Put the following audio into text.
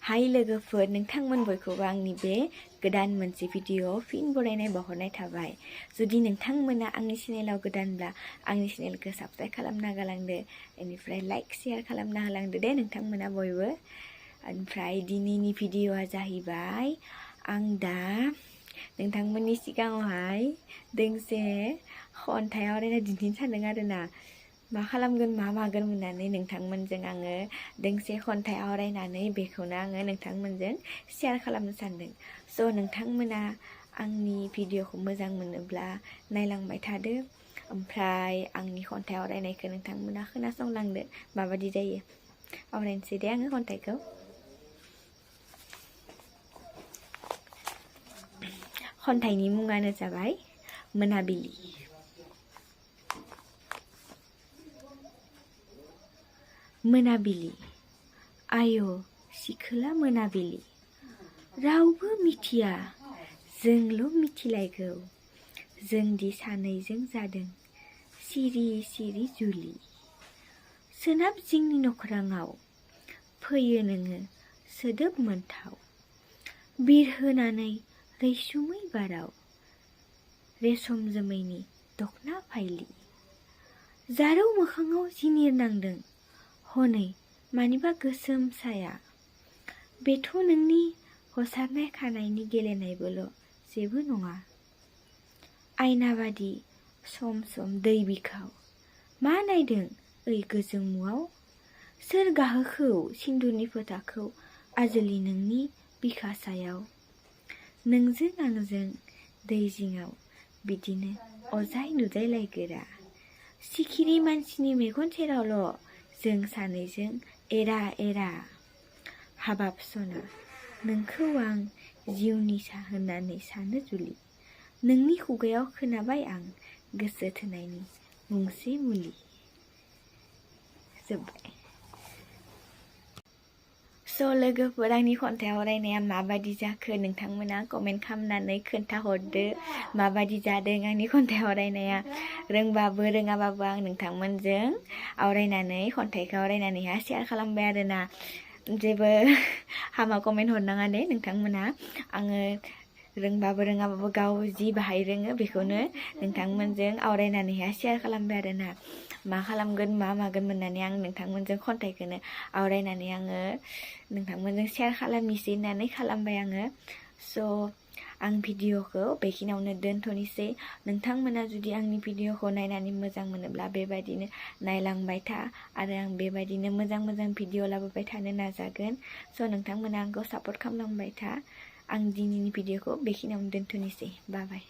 हाय लोगोफोर, नोंथांमोन बयखौबो आंनि बे गोदान मोनसे भिडिअ फिन बरायनाय बावहरनाय थाबाय। जुदि नोंथांमोना आंनि चेनेलाव गोदानब्ला आंनि चेनेलखौ साबस्क्राइब खालामना गालांदो, बेनिफ्राय लाइक शेयार खालामना होलांदो दे नोंथांमोना बयबो। ओमफ्राय दिनैनि भिडिअआ जाहैबाय आं दा नोंथांमोननि सिगाङावहाय दोंसे खन्थाइ आवरायना दिन्थिनो सानदों आरोना। मा खालामगोन मा मागोन होननानै नोंथांमोनजों आङो दोंसे खन्थाइ आवरायनानै बेखौनो आङो नोंथांमोनजों शेयार खालामनो सानदों। स' नोंथांमोना आंनि भिडिअखौ मोजां मोनोब्ला नायलांबाय थादो, ओमफ्राय आंनि खन्थाइ आवरायनायखौ नोंथांमोना खोनासंलांदो माबायदि जायो। आवरायनोसै दे आङो खन्थाइखौ। खन्थाइनि मुङानो जाबाय मोनाबिलि। मोनाबिलि आय' सिखोला मोनाबिलि, रावबो मिथिया जोंल' मिथिलायगौ, जोंदि सानैजों जादों सिरि सिरि जुलि। सोनाब जिंनि नख्राङाव फैयो नोङो सोदोब मोनथाव, बिरहोनानै रैसुमै बाराव रेसम जोमैनि दखना फाइलि। जारौ मोखाङाव जिनिर नांदों हनै मानिबा गोसोम साया, बेथ' नोंनि हसारनाय खानायनि गेलेनायबोल' जेबो नङा। आयना बादि सम सम दै बिखाव, मा नायदों ओइ गोजोंमुआव? सोर गाहोखौ सिन्दुरनि फोथाखौ आजोलि नोंनि बिखा सायाव? नोंजों आंजों दै जिङाव बिदिनो अजाय नुजायलायगोरा, सिखिरि मानसिनि मेगन सेरावल' जों सानैजों एरा एरा। हाबाब सना नोंखौ आं जिउनि सा होननानै सानो जुलि, नोंनि खुगायाव खोनाबाय आं गोसो थोनायनि मुंसे मुलि। जोब्बाय। स' लोगोफोर, आंनि खन्थाइ आवरायनाया माबायदि जाखो नोंथांमोना कमेन्ट खालामनानै खोन्थाहरदो माबायदि जादों आंनि खन्थाइ आवरायनाया। रोंबाबो रोङाबाबो आं नोंथांमोनजों आवरायनानै खन्थाइखौ आवरायनानैहाय शेयार खालामबाय आरोना। जेबो हामा कमेन्ट हरनाङा दे नोंथांमोना। आङो रोंबाबो रोङाबाबो गाव जि बाहाय रोङो बेखौनो नोंथांमोनजों आवरायनानैहाय शेयार खालामबाय आरोना। मा खालामगोन मा मागोन मोननानै आं नोंथांमोनजों खन्थाइखौनो आवरायनानै आङो नोंथांमोनजों शेयार खालामनोसै होननानै खालामबाय आङो। स' आं भिडिअखौ बेखिनियावनो दोनथ'नोसै। नोंथांमोना जुदि आंनि भिडिअखौ नायनानै मोजां मोनोब्ला बेबायदिनो नायलांबाय था, आरो आं बेबायदिनो मोजां मोजां भिडिअ लाबोबाय थानो नाजागोन। स' नोंथांमोना आंखौ सापर्ट खालामलांबाय था। आं दिनैनि भिडिअखौ बेखिनियावनो दोनथ'नोसै। बाय बाय।